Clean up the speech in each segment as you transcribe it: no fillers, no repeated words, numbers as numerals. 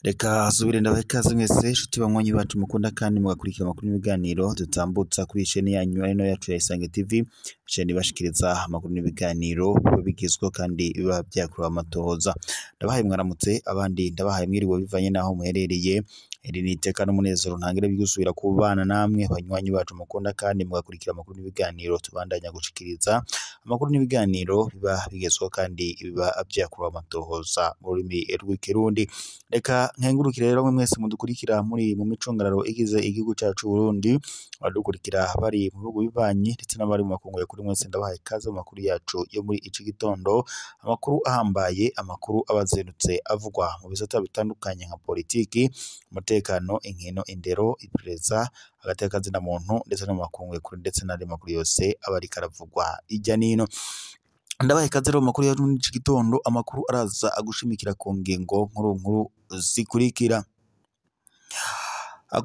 Reka subire ndabahe ikaze mwese nshuti banywanyi bacu mukunda kandi mugakurikira amakuru n'ibiganiro dutambutsa kuri chaîne yanyu ari nayo yacu ya Isange TV, chaîne ibashikiriza amakuru n'ibiganiro biba bigezweho kandi biba vyakorewe amatohoza. Ndabahaye mwaramutse, abandi ndabahaye mwiriwe bivanye n'aho muherereye. Iri ni iteka n'umunezero ntangere bigusubira kubana namwe banywanyi bacu mukunda kandi mugakurikira amakuru n'ibiganiro tubandanya gushikiriza amakuru n'ibiganiro biba bigezweho kandi biba vyakorewe amatohoza mu rurimi rw'ikirundi. Reka nkengurukire rero mwe mwese mudukurikira muri mu micungararo igize igihugu cacu Burundi, abadukurikira bari mu bihugu bibanyi ndetse n'abari mu makungu ya kuri mwese ndabahaye ikaze mu makuru yacu yo muri iki gitondo, amakuru ahambaye, amakuru abazindutse avugwa mu bisata bitandukanye nka politiki, umutekano, inkino, indero, iperereza, agateka muntu ndetse no mu makungu ya kure ndetse n'andi makuru yose aba ariko aravugwa hirya n'ino. Ndabahaye ikaze rero mu makuru yacu muri iki gitondo, amakuru araza agushimikira ku ngingo nkuru nkuru zikurikira.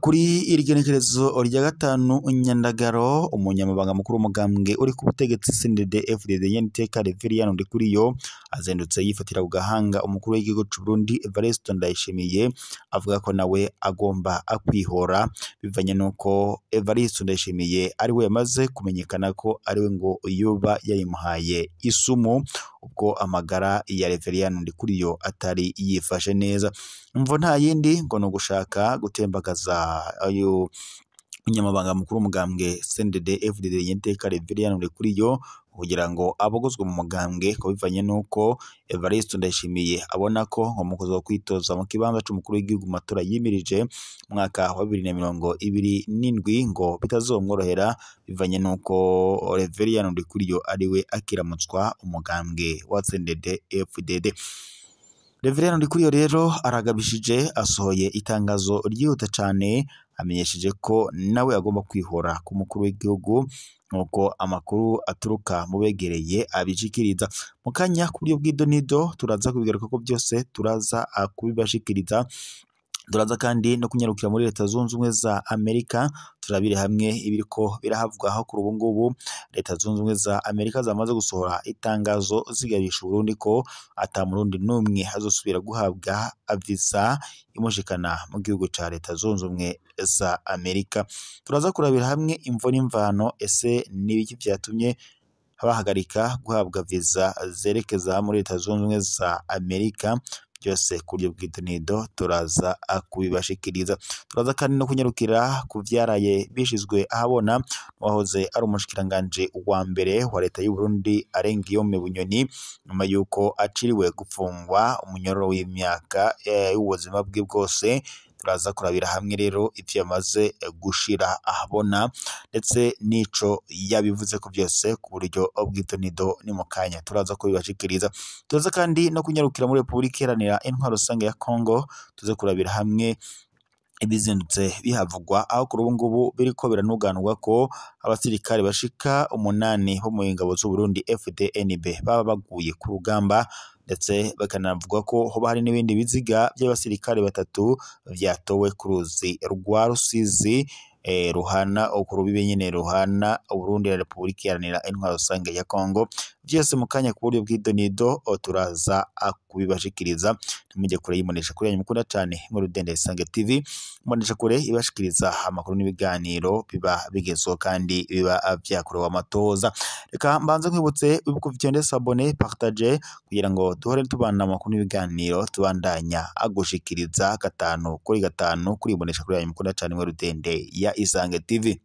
Kuri iri genekerezo rya 5 Nyandagaro, umunyamabanga mukuru w'umugambwe uri ku butegetsi CNDD-FDD Nyeniteka Reverien Ndikuriyo azindutse yifatira ku gahanga umukuru w'igihugu c'u Burundi Evariste Ndayishimiye, avuga ko nawe agomba kwihora bivanye nuko Evariste Ndayishimiye ari we yamaze kumenyekana ko ari we ngo yoba yayimuhaye isumu ubwo amagara ya Reverien Ndikuriyo atari yifashe neza. Imvo nta yindi ngo ni ugushaka gutembagaza ayo umunyamabanga mukuru w'umugambwe CNDD-FDD Nyeniteka Reverien Ndikuriyo kugira ngo abogozwe mu mugambwe, ko bivanye nuko Evariste Ndayishimiye abona ko ngo mu kuza kwitoza mu kibanza c'umukuru w'igihugu mu matora yimirije mu mwaka wa 2027 ngo bitazomworohera bivanye nuko Reverien Ndikuriyo ariwe akiramutswa umugambwe wa CNDD-FDD. Reverien Ndikuriyo rero aragabishije, asohoye itangazo ryihuta cane, amenyesheje ko nawe agomba kwihora ku mukuru w'igihugu nkuko amakuru aturuka mu begereye abishikiriza. Mu kanya ku buryo bw'idonido turaza kubigaruka ko byose turaza kubibashikiriza. Turaza kandi no kunyarukira muri Leta Zunze Ubumwe za Amerika, turabire hamwe ibiriko birahavugwaho kuri ubu ngubu. Leta Zunze Ubumwe za Amerika zamaze gusohora itangazo zigabisha Burundi ko ata murundi n'umwe azosubira guhabwa visa imushikana mu gihugu ca Leta Zunze Ubumwe za Amerika. Turaza kurabira hamwe imvo n'imvano, ese n'ibiki vyatumye bahagarika guhabwa visa zerekeza muri Leta Zunze Ubumwe za Amerika. Byose ku buryo bw'idonido turaza kubibashikiriza. Turaza kandi no kunyarukira ku vyaraye bishizwe ahabona wahoze ari umushikiranganje wa mbere wa leta y'u Burundi Arengiyome Bunyoni, nyuma yuko aciriwe gupfungwa umunyororo w'imyaka y'ubuzima bwe bwose. Turaza kurabira hamwe rero ivyo yamaze gushira ahabona ndetse n'ico yabivuze ko byose ku buryo bw'idonido ni mu kanya turaza kubibashikiriza. Turaza kandi no kunyarukira muri Repubulika Iharanira Intwaro Rusange ya Kongo, tuze kurabira hamwe ibizindutse bihavugwa, aho kuri ubu ngubu biriko biranuganurwa ko abasirikare bashika 8 bo mu ngabo z'u Burundi FDNB baba baguye ku rugamba, ndetse bakanavuga ko hoba hari n'ibindi biziga by'abasirikare 3 vyatowe ku ruzi rwa Rusizi ruhana ukurubibe nyene ruhana Burundi na Repubulika Iharanira Intwaro Rusange ya Kongo. Vyose mu kanya ku buryo bw'idonido turaza kubibashikiriza. Ntimujye kure y'imbonesha kure yanyu mukunda cane muri Rudende Isange TV, imbonesha kure ibashikiriza amakuru n'ibiganiro biba bigezweho kandi biba vyakorewe amatohoza. Reka mbanze nkwibutse wibuke ufyonde s'abonner, partager kugira ngo duhore tubana amakuru n'ibiganiro tubandanya agushikiriza 5 kuri 5 kuri imbonesha kure yanyu mukunda cane muri Rudende ya Isange TV.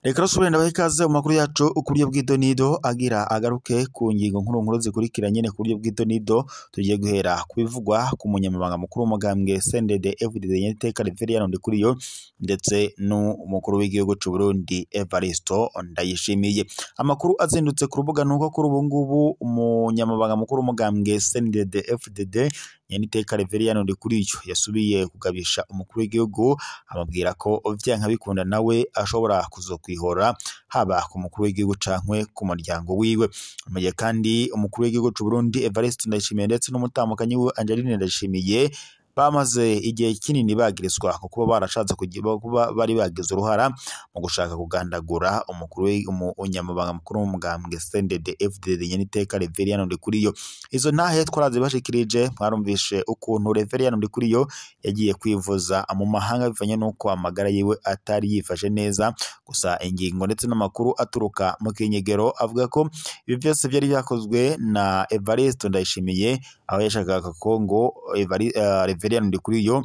Reka rusubire ndabahe ikaze mu makuru yacu ku buryo bw'idonido agira agaruke ku ngingo nkuru nkuru zikurikira nyene ku buryo bw'idonido. Tugiye guhera ku bivugwa ku munyamabanga mukuru w'umugambwe CNDD-FDD Nyeniteka Reverien Ndikuriyo ndetse n'umukuru w'igihugu c'u Burundi Evariste Ndayishimiye. Amakuru azindutse ku rubuga nuko kuri ubu ngubu umunyamabanga mukuru w'umugambwe CNDD-FDD Nyeniteka Reverien Ndikuriyo yasubiye kugabisha umukuru w'igihugu, amubwira ko vyanka bikunda nawe ashobora kuzokwihora haba ku mukuru w'igihugu cankwe ku muryango wiwe. Mu gihe kandi umukuru w'igihugu c'u Burundi Evariste Ndayishimiye ndetse n'umutambukanyi we Angeline Ndayishimiye bamaze igihe kinini bagirizwa kuba barashatse kuba bari bagize uruhara mu gushaka kugandagura umukuru umunyamabanga mukuru w'umugambwe CNDD FDD nyeniteka Reveriyano Ndikuriyo. Izo ntahe twarazibashikirije, mwarumvishe ukuntu Reveriyano Ndikuriyo yagiye kwivuza mu mahanga bivanye n'uko amagara yiwe atari yifashe neza. Gusa ingingo ndetse n'amakuru aturuka mu kinyegero avuga ko ibi byose byari byakozwe na Evariste Ndayishimiye, aho yashakaga ko ngo Reveriyano Ndikuriyo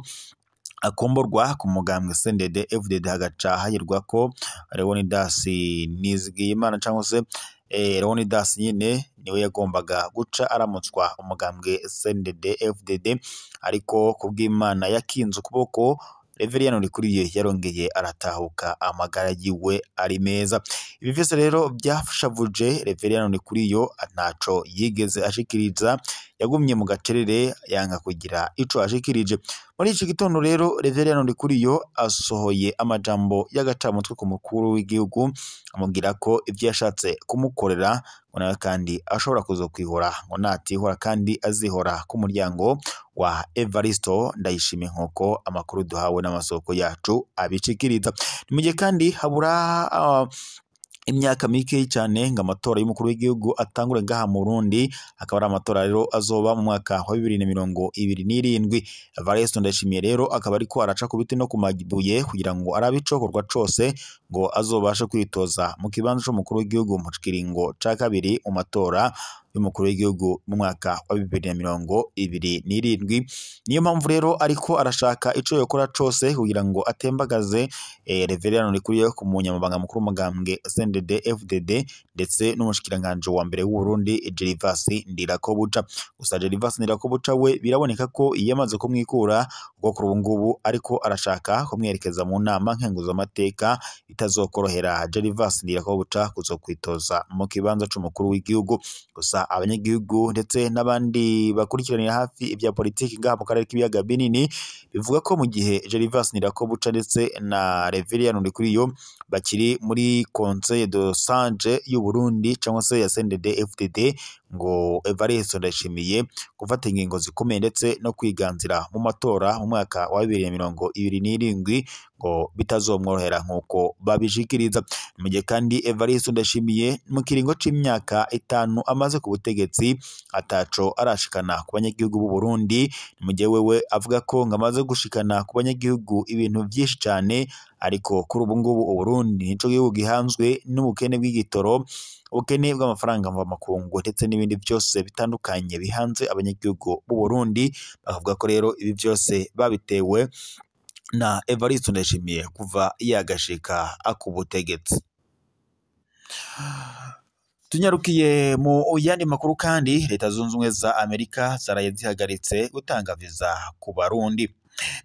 akomborwa ku mugambwe CNDD FDD, hagaca hahirwa ko Leonidas Nizigiyimana cyangwa se Leonidas nyine niwe yagombaga guca aramutswa umugambwe CNDD FDD, ariko kubw'Imana yakinze ukuboko Reveriyano Ndikuriyo yarongeye aratahuka amagara yiwe ari meza. Ibi vyose rero byashavuje Reveriyano Ndikuriyo, ntaco yigeze ashikiriza, yagumye mu gacerere yanga kugira ico ashikirije. Muri iki gitondo rero Reveriyano Ndikuriyo asohoye amajambo y'agacamutwe ku mukuru w'igihugu, amubwira ko ivyo yashatse kumukorera ngo nawe kandi ashobora kuzokwihora, ngo natihora kandi azihora ku muryango wa Evaristo Ndayishimiye, nk'uko amakuru duhawe n'amasoko yacu abicikiriza. Ni mu gihe kandi habura imyaka mike cyane ngo amatora y'umukuru w'igihugu atangure ngaha mu Burundi, akaba ari amatora rero azoba mu mwaka wa 2027. Evariste Ndayishimiye rero akaba ariko araca ku biti no ku mabuye kugira ngo arabe icokorwa cose ngo azobashe kwitoza mu kibanza c'umukuru w'igihugu mu kiringo ca kabiri mu matora y'umukuru w'igihugu mu mwaka wa 2027. Niyo mpamvu rero ariko arashaka ico yokora cose kugira ngo atembagaze Reveriyano Ndikuriyo ku munyamabanga mukuru w'umugambwe CNDD FDD ndetse n'umushikiranganje wa mbere w'u Burundi Gervas Ndirakobuca. Gusa Gervas Ndirakobuca we biraboneka ko yamaze kumwikura, kuko kuri ubu ngubu ariko arashaka kumwerekeza mu nama nkenguzamateka itazokorohera Gervas Ndirakobuca kuzokwitoza mu kibanza c'umukuru w'igihugu. Gusa abanyagihugu ndetse n'abandi bakurikiranira hafi ibya politiki ngaha mu karere k'ibiyaga binini bivuga ko mu gihe Gervas Ndirakobuca ndetse na Reveriyano Ndikuriyo bakiri muri Conseil de Sage y'u Burundi cyangwa se ya CNDD FDD, ngo Evariste Ndayishimiye gufata ingingo zikomeye ndetse no kwiganzira mu matora mu mwaka wa 2027 ngo bitazomworohera nk'uko babishikiriza. Mu gihe kandi Evariste Ndayishimiye mu kiringo c'imyaka 5 amaze ku butegetsi ataco arashikana ku banyagihugu b'u Burundi, mu gihe wewe avuga ko ngo amaze gushikana ku banyagihugu ibintu byinshi cyane, ariko kuri ubu ngubu u Burundi nico gihugu gihanzwe n'ubukene bw'igitoro, ubukene bw'amafaranga mvamakungu ndetse n'ibindi byose bitandukanye bihanze abanyagihugu b'u Burundi. Bakavuga ko rero ibi byose babitewe na Evariste Ndayishimiye kuva yagashika ku butegetsi. Tunyarukiye mu yandi makuru kandi, Leta Zunze Ubumwe za Amerika zaraye zihagaritse gutanga viza ku Barundi.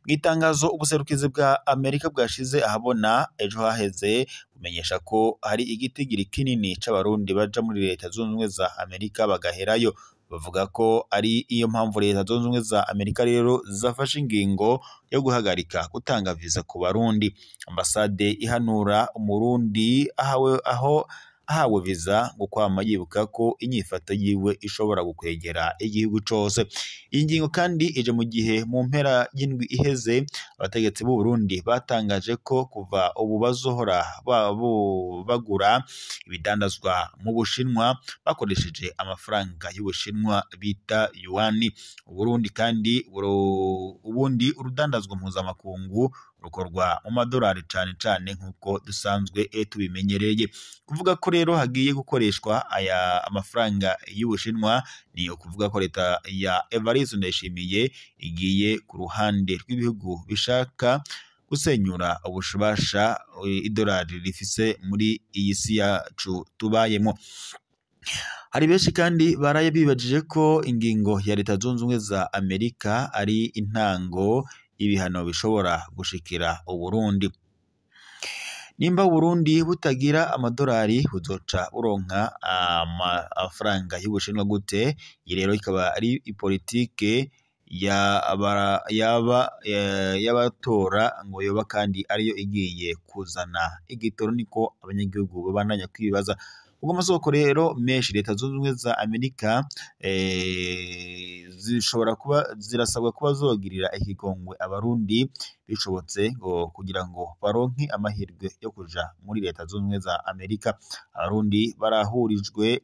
Mu itangazo ubuserukizi bwa Amerika bwashize ahabona ejo haheze, bumenyesha ko hari igitigiri kinini c'Abarundi baja muri Leta Zunze Ubumwe za Amerika bagaherayo. Bavuga ko ari iyo mpamvu Leta Zunze Ubumwe za Amerika rero zafashe ingingo yo guhagarika gutanga viza ku Barundi. Ambasade ihanura Umurundi aho ahawe viza ngo kwama yibuka ko inyifato yiwe ishobora gukwegera igihugu cose. Iyi ngingo kandi ije mu gihe mu mpera y'indwi iheze abategetsi b'u Burundi batangaje ko kuva ubu bazohora bagura ibidandazwa mu Bushinwa bakoresheje amafaranga y'Ubushinwa bita yuani. Uburundi kandi ubundi urudandazwa mpuzamakungu rukorwa mu madolari cane cane nkuko dusanzwe tubimenyereye. Kuvuga ko rero hagiye gukoreshwa aya amafaranga y'Ubushinwa ni ukuvuga ko leta ya Evariste Ndayishimiye igiye ku ruhande rw'ibihugu bishaka gusenyura ubushibasha idolari rifise muri iyi si yacu tubayemo. Hari benshi kandi baraye bibajije ko ingingo ya Leta Zunze Ubumwe za Amerika ari intango y'ibihano bishobora gushikira Uburundi. Nimba Uburundi butagira amadolari buzoca buronka amafaranga y'Ubushinwa gute? Iyi rero ikaba ari ipolitike y'abatora ngo yoba kandi ariyo igiye kuzana igitoro, niko abanyagihugu babandanya kwibaza. Ubwo amasoko rero menshi Leta Zunze Ubumwe za Amerika zishobora kuba zirasabwa kuba zogirira ikigongwe Abarundi bishobotse ngo kugira ngo baronke amahirwe yo kuja muri Leta Zunze Ubumwe za Amerika. Abarundi bararuhijwe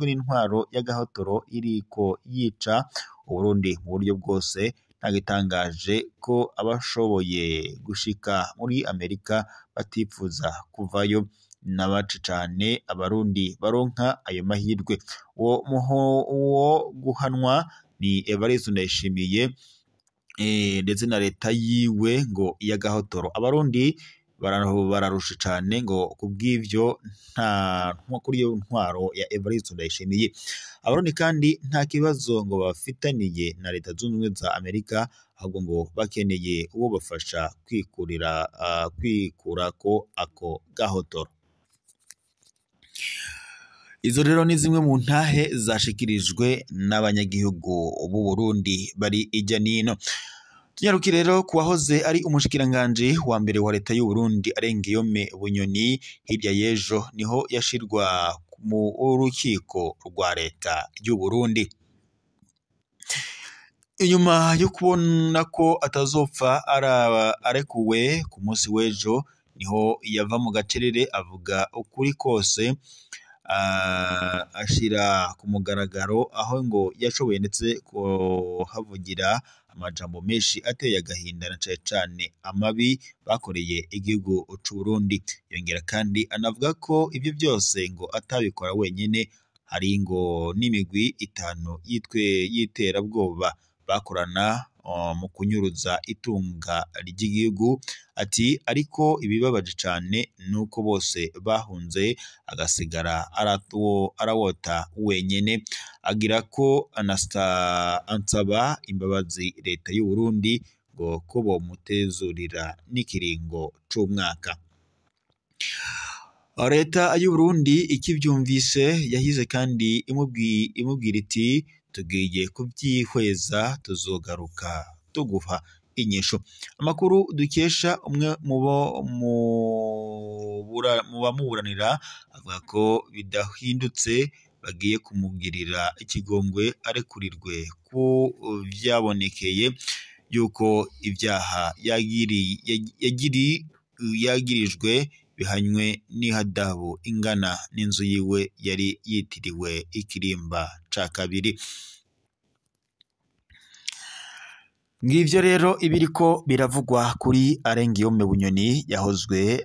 n'intwaro y'agahotoro iriko yica Uburundi mu buryo bwose. Ntagitangaje ko abashoboye gushika muri Amerika batipfuza kuvayo, n'abace cane Abarundi baronka ayo mahirwe. Uwo guhanwa ni Evariste Ndayishimiye ndetse na leta yiwe ngo iy'agahotoro. Abarundi bararusha cane ngo kubw'ivyo nta kuri iyo ntwaro ya Evariste Ndayishimiye. Abarundi kandi nta kibazo ngo bafitaniye na Leta Zunze Ubumwe za Amerika, ahubwo ngo bakeneye uwo bafasha kwikurako ako gahotoro. Izo rero ni zimwe mu ntahe zashikirijwe n'abanyagihugu b'u Burundi bari ijya nino. Tunyaruki rero kuwahoze ari umushikiranganje wa mbere wa leta y'u Burundi Arengiyome Bunyoni, hirya y'ejo niho yashirwa mu rukiko rwa leta y'u Burundi. Inyuma yo kubona ko atazopfa arekuwe ku munsi w'ejo, niho yava mu gacerere avuga ukuri kose, ashira ku mugaragaro aho ngo yashoboye ndetse kuhavugira amajambo menshi ateye agahinda na cane cane amabi bakoreye igihugu c'u Burundi. Yongera kandi anavuga ko ivyo byose ngo atabikora wenyene, hari ngo n'imigwi itanu y'iterabwoba bakorana mu kunyuruza itunga ry'igihugu. Ati ariko ibibabaje cane nuko bose bahunze agasigara arawota wenyene. Agira ko ansaba imbabazi leta y'u Burundi ngo ko bomutezurira n'ikiringo c'umwaka. Leta y'u Burundi ikivyumvise yahize kandi imubwira iti tugiye kubyihweza tuzogaruka tuguha inyishu. Amakuru dukesha umwe mu bamuburanira avuga ko bidahindutse bagiye kumugirira ikigongwe arekurirwe ko vyabonekeye yuko ibyaha yagirijwe bihanywe n'ihadabu ingana n'inzu yiwe yari yitiriwe ikirimba ca kabiri. Ngivyo rero ibiriko biravugwa kuri Arengiyome Bunyoni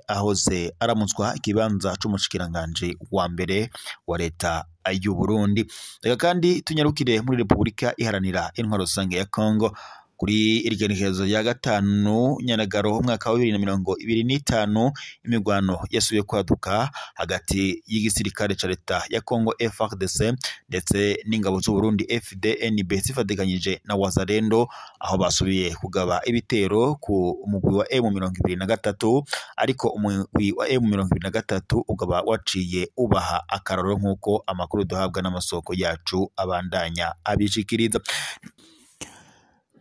ahoze aramutswa ikibanza c'umushikiranganje wa mbere wa leta y'u Burundi. Reka kandi tunyarukire muri Republika Iharanira Intwaro Rusange ya Kongo. Kuri irigenekerezo rya 5 Nyanagaro umwaka wa 2025, imigwano yasubiye kwaduka hagati y'igisirikare ca leta ya Kongo FARDC ndetse n'ingabo z'u Burundi FDNB zifatikanyije na Wazalendo, aho basubiye kugaba ibitero ku mugwi wa M23, ariko umugwi wa M23 ugaba waciye ubaha akararo nk'uko amakuru duhabwa n'amasoko yacu abandanya abishikiriza.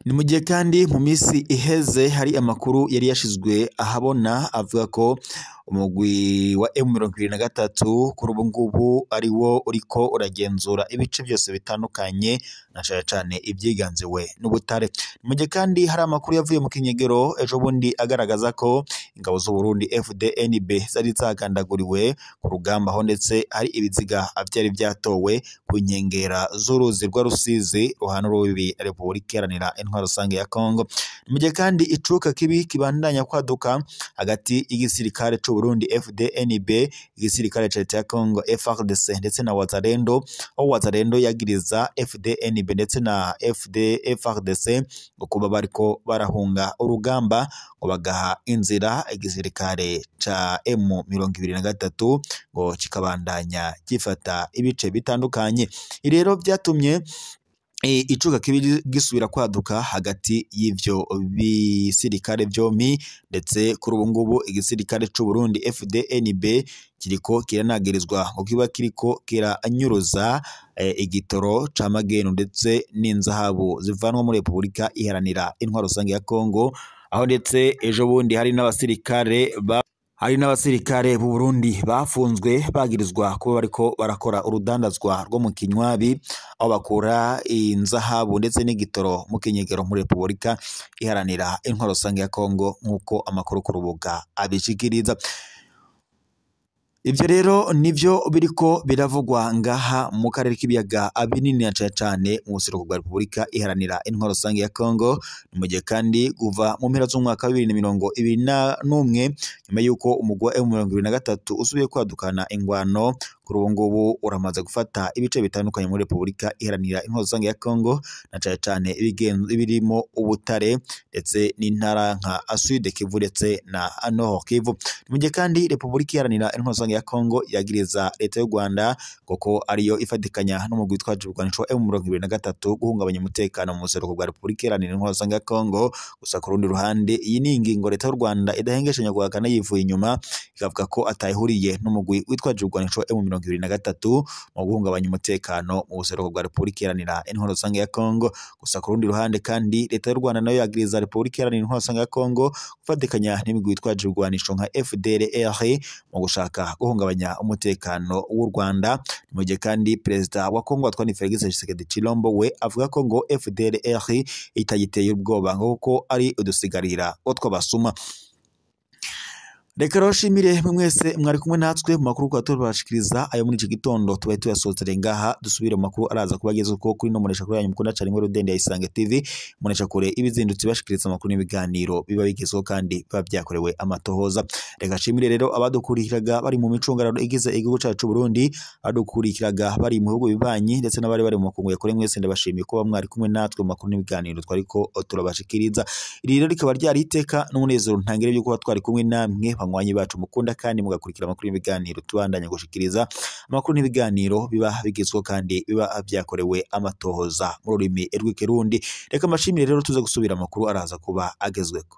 Ni mu gihe kandi mu minsi iheze hari amakuru yari yashizwe ahabona avuga ko umugwi wa M23 kuri ubu ngubu ari wo uriko uragenzura ibice byose bitandukanye na cane cane ibyiganziwe n'ubutare. Mu gihe kandi hari amakuru yavuye mu kinyegero ejo bundi agaragaza ko ingabo z'u Burundi FDNB zari zagandaguriwe ku rugamba, aho ndetse hari ibiziga vyari vyatowe ku nkengera z'uruzi rwa Rusizi ruhana urubibi Republika Iharanira Intwaro Rusange ya Kongo. Mu gihe kandi icuka kibi kibandanya kwaduka hagati y'igisirikare c'u Burundi FDNB, igisirikare ca leta ya Kongo FARDC ndetse na Wazalendo, aho Wazalendo yagiriza FDNB ndetse na FARDC ngo kuba bariko barahunga urugamba ngo bagaha inzira igisirikare ca M23 ngo kikabandanya gifata ibice bitandukanye. Rero byatumye icuka kibi gisubira kwaduka hagati y'ivyo bisirikare vyompi, ndetse kuri ubu ngubu igisirikare c'u Burundi FDNB kiriko kiranagirizwa ngo kiba kiriko kiranyuruza igitoro ca magenu ndetse n'inzahabu zivanwa muri Republika Iharanira Intwaro Rusange ya Kongo, aho ndetse ejo bundi hari n'abasirikare Hari n'abasirikare b'u Burundi bafunzwe bagirizwa kuba bariko barakora urudandazwa rwo mu kinywabi, aho bakura inzahabu ndetse n'igitoro mu kinyegero muri Repubulika Iharanira Intwaro Rusange ya Kongo, nk'uko amakuru ku rubuga abishikiriza. Ivyo rero nivyo biriko biravugwa ngaha mu karere k'ibiyaga binini na cane cane mu buseruko bwa Repubulika Iharanira Intwaro Rusange ya Kongo. Ni mu gihe kandi kuva mu mpera z'umwaka wa 2021, nyuma y'uko umugwi wa M23 usubiye kwadukana ingwano, kuri ubu ngubu uramaze gufata ibice bitandukanye muri Repubulika Iharanira Intwaro Rusange ya Kongo, na cane cane ibirimo ubutare ndetse n'intara nka Sud Kivu ndetse na Nord Kivu. Ni mu gihe kandi Repubulika Iharanira Intwaro Rusange ya Kongo yagiriza leta y'u Rwanda kuko ariyo ifatikanya n'umugwi witwaje ibigwanisho M23 guhungabanya umutekano mu buseruko bwa Repubulika Iharanira Intwaro Rusange ya Kongo. Gusa ku rundi ruhande, iyi ni ingingo leta y'u Rwanda idahengeshanya guhakana yivuye inyuma, ikavuga ko atayihuriye n'umugwi witwaje ibigwanisho M23 mu guhungabanya umutekano mu buseruko bwa Repubulika Iharanira Intwaro Rusange ya Kongo. Gusa ku rundi ruhande kandi leta y'u Rwanda nayo yagiriza Repubulika Iharanira Intwaro Rusange ya Kongo gufatikanya n'imigwi witwaje ibigwanisho nka FDLR mu gushaka guhungabanya umutekano w'u Rwanda. Mu gihe kandi perezida wa Kongo Antoine Felix Tshisekedi Tshilombo we avuga ko ngo FDLR itagiteye ubwoba ngo kuko ari udusigarira tw'abasuma. Reka rero nshimire mwese mwari kumwe natwe mu makuru kwa tubashikiriza ayo muri iki gitondo, tubaye tuyasohotse ngaha. Dusubire mu makuru araza kubageza uko kuri no munesha kure yanyu mukunda cyane muri Rudende ya Isange TV, munesha kure ibizindutse bashikiriza amakuru n'ibiganiro biba bigezweho kandi biba byakorewe amatohoza. Reka nshimire rero abadukurikiraga bari mu micungararo igize igihugu cyacu Burundi, abadukurikiraga bari mu bihugu bibanyi ndetse n'abari bari mu makungu ya kure, mwese ndabashimiye kuba mwari kumwe natwe mu makuru n'ibiganiro twariko turabashikiriza. Iri rero rikaba ryari iteka n'umunezero ntangire byo kuba twari kumwe namwe banywanyi bacu mukunda kandi mugakurikira amakuru n'ibiganiro tubandanya gushikiriza amakuru n'ibiganiro biba bigezweho kandi biba byakorewe amatohoza mu rurimi rw'ikirundi. Reka amashimire rero tuze gusubira amakuru araza kuba agezweko.